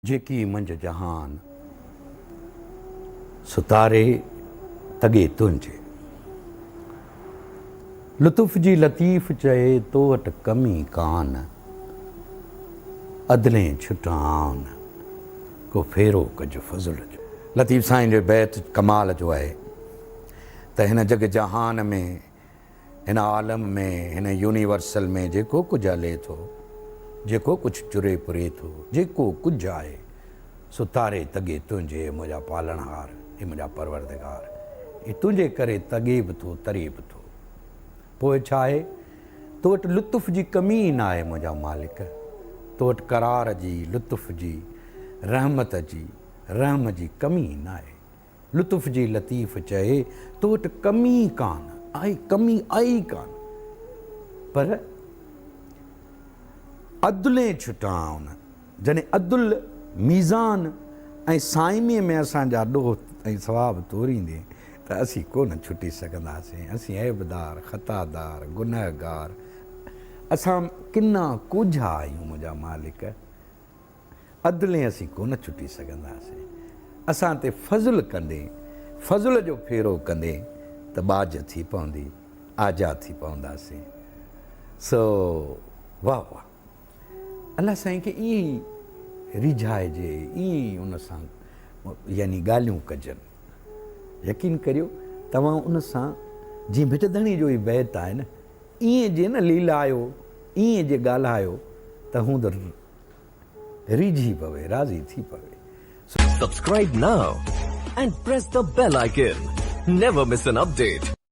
جيڪي منجهه جهان، ستاري تڳي تنهنجي. لطف جي لطيف چئي، تو وٽ ڪمي ڪانه، عدلين ڇٽان آن، ڪو ڦيرو ڪج فضل جو. لطيف سائين جو بيت ڪمال جو آهي ته هن جڳ جهان ۾، هن عالم ۾، هن يونيورسل ۾ جيڪو ڪجهه هلي ٿو، جيڪو ڪجهه چري پري ٿو، جيڪو ڪجهه آهي، سو تاري تڳي تنهنجي اي منهنجا پالڻهار، اي منهنجا پروردگار، اي تنهنجي ڪري تڳي به ٿو، تري به ٿو. پوء ڇا آهي؟ تو وٽ لطف جي ڪمي ئي ناهي منهنجا مالڪ، تو وٽ قرار جي، لطف جي، رحمت جي، رحم جي ڪمي ئي ناهي. لطف جي لطيف چئي، تو وٽ ڪمي ئي ڪانه آهي، ڪمي آهي ئي ڪانه، پر عدلين ڇٽان ان، جڏهن عدل، ميزان ۽ صائميء ۾ اسان جا ڏوهه ۽ ثواب توريندين ته اسين ڪونه ڇٽي سگهنداسين، اسين عيبدار، خطادار، گنهگار، اسان ڪنا ڪوجها آهيون منهنجا مالڪ. عدلين اسين ڪونه ڇٽي سگهنداسين. اسان تي فضل ڪندين، فضل جو ڦيرو ڪندين ته ٻاجهه ٿي پوندي، آجا ٿي پونداسين. سو واهه واهه. الله سائين کي ائين ئي ريجهائجي، ائين ئي ان سان يعني ڳالهيون ڪجن. يقين ڪريو توهان ان سان جيئن ڀٽ ڌڻي جو هي بيت آهي نه، ائين جي نه ليلايو، ائين جي ڳالهايو ته هوند ريجهي پوي، راضي ٿي پوي. Subscribe now and press the bell icon. Never miss an update.